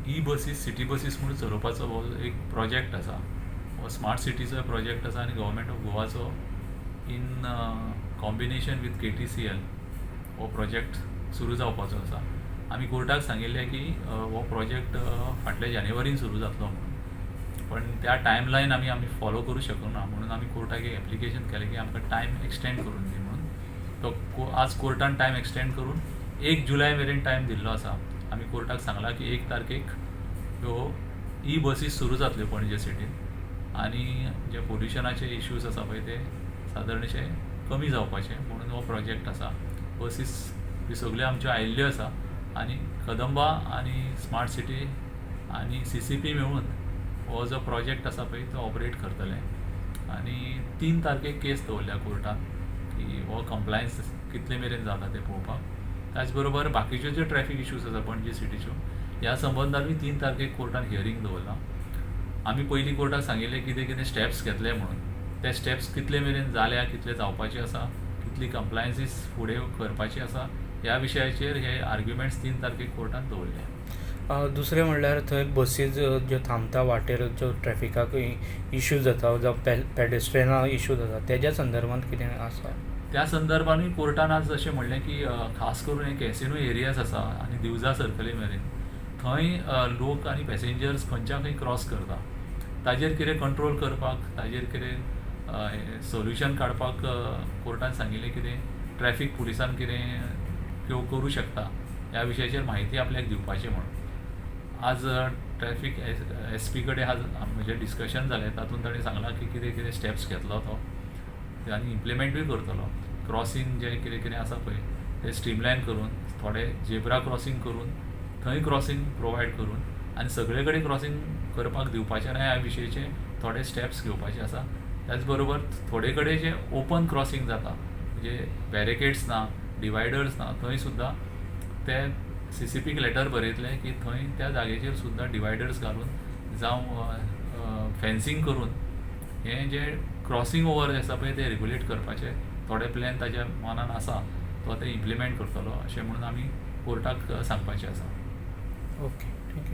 E बसीस, city बसीस म्हणून चलोवपाचो हो एक प्रोजेक्ट आसा. हो स्मार्ट सिटीचो प्रोजेक्ट आसा आनी गव्हर्मेंट ऑफ गोवाचो in combination with KTCL हो प्रोजेक्ट सुरू जावपाचो आसा. आमी कोर्टाक सांगिल्लें की हो प्रोजेक्ट फाटल्या जानेवारीन सुरू जातलो म्हणून, पण त्या टायमलायन आमी आमी फॉलो करूं शकना म्हणून आमी कोर्टाक एक एप्लिकेशन केलें की आमकां टायम एक्सटेंड करून दी म्हणून. तो आज कोर्टान टायम एक्सटेंड करून 1 जुलय मेरेन टायम दिल्लो आसा. आमी कोर्टाक सांगलां की 1 तारखेक ह्यो ई बसीस सुरू जातल्यो पणजे सिटीन आनी जे पोल्युशनाचे इश्यूज आसा पळय, ते सादारणशे कमी जावपाचे म्हणून हो प्रोजेक्ट आसा. बसीस बी सगल्यो आमच्यो आयिल्ल्यो आसा आनी कदंबा आनी स्मार्ट सिटी आनी सीसीपी मेळून हो जो प्रोजेक्ट आसा पळय, तो ऑपरेट करतले. आनी 3 तारखेक केस दवरल्या कोर्टान की हो कंप्लायन्स कितले मेरेन जाता तें पळोवपाक. त्याच बरोबर बाकीच्यो ज्यो ट्रॅफीक इश्यूज आसा पणजे सिटीच्यो, ह्या संबंदानूय 3 तारखेक कोर्टान हियरींग दवरलां. आमी पयलीं कोर्टाक सांगिल्लें कितें कितें स्टेप्स घेतले म्हणून. ते स्टेप्स कितले मेरेन जाल्या, कितले जावपाचे आसा, कितली कंप्लायन्सीस फुडें करपाची आसा, ह्या विशयाचेर हे आर्ग्युमेंट्स 3 तारखेक कोर्टान दवरले. दुसरें म्हणल्यार थंय बसीस ज्यो थांबता वाटेर, ज्यो ट्रॅफिकाक इश्यू जाता जावं पेडेस्ट्रियनाक इश्यू जाता, तेज्या संदर्भात कितें आसा? त्या संदर्भानूय कोर्टान आज अशें म्हणलें की खास करून हे कॅसिनो एरियाज आसा आनी दिवजा सर्कली मेरेन, थंय लोक आनी पॅसेंजर्स खंयच्या खंय क्रॉस करता. ताजेर कितें कंट्रोल करपाक, ताजेर कितें सोल्युशन काडपाक कोर्टान सांगिल्लें, कितें ट्रॅफीक पुलिसान कितें त्यो करूं शकता, ह्या विशयाचेर म्हायती आपल्याक दिवपाची म्हणून. आज ट्रॅफीक एसपी कडेन आज म्हजें डिस्कशन जालें. तातूंत ताणें सांगलां की कितें कितें स्टेप्स घेतलो तो आनी इम्प्लिमेंटूय करतलो. क्रॉसींग जें कितें कितें आसा पळय, तें स्ट्रीमलायन करून, थोडे झेब्रा क्रॉसींग करून, थंय क्रॉसींग प्रोवायड करून आनी सगळे कडेन क्रॉसींग करपाक दिवपाचें ना, ह्या विशयचे थोडे स्टेप्स घेवपाचे आसा. त्याच बरोबर थोडे कडेन जे ओपन क्रॉसींग जाता, म्हणजे बॅरिकेड्स ना, डिवायडर्स ना, थंय सुद्दां ते सीसीपीक लेटर बरयतले की थंय त्या जागेचेर सुद्दां डिवायडर्स घालून जावं फेन्सींग करून हें जें क्रॉसींग ओवर आसा पळय, तें रेगुलेट करपाचें थोडे प्लॅन ताच्या मनान आसा, तो ते इम्प्लिमेंट करतलो अशें म्हणून आमी कोर्टाक सांगपाचें आसा. ओके.